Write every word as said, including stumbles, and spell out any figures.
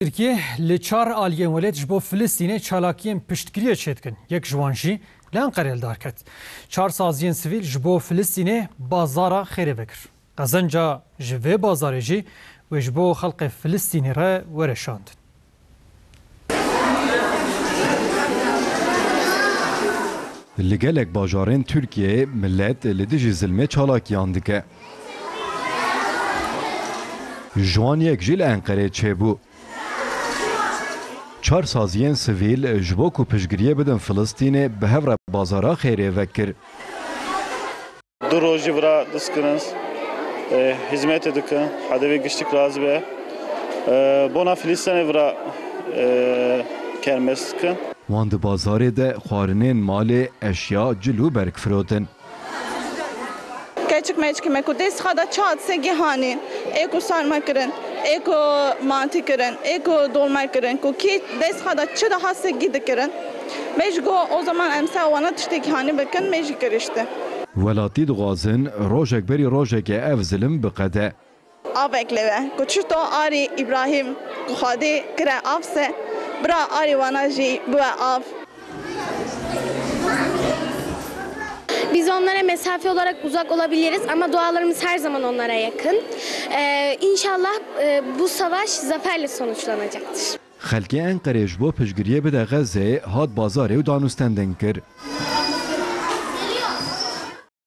Tirkiye li çar aliyên welêt ji bo Filistînê çalakiyên piştgiriyê çêdikin. Yek ji wan jî li Enqerê li dar ket. Çar saziyên sivîl ji bo Filistînê bazara xêrê vekir. Qezenca ji vê bazarê jî wê ji bo xelkê Filistînî re were şandin. Li gelek bajarên Tirkiyeyê milet li dijî zilmê çalakiyan dike. Ji wan yek jî li Enqerê çêbû. Çar saziyên sivîl ji bo ku piştgiriyê bidin Filistînê bi hev re bazara xêrê vekir. Du rojî vira diskirin, e, hizmetê dikin, hedevê giştik razî be. E, bona Filistînê vira, e, kermes dikin. Wan di bazarê de xwarinên malê, eşya, cil û berg firotin. Keçik meçikê me ku dest xwe da çi hat segî hanîn, ê ku sarma kirin, ê ku mantî kirin, ê ku dolma kirin, ku kî dest xwe da çi dihat segî dikirin. Me jî got, o zaman em ser wana tiştekî hanî bikin, me jî kirişti. Welatî dixwazin rojek berî rojekê ev zilim biqede. Avek lê we, ku çito arî Îbrahîm ku Xwedê kire av se, bira arî wana jî biwe av. Biz onlara mesafe olarak uzak olabiliriz ama dualarımız her zaman onlara yakın. Ee, inşallah, e, bu savaş zaferle sonuçlanacaktır. Xelkê Enqerê ji bo piştgiriyê bide Xezeyê hat bazarê û danûstendin kir.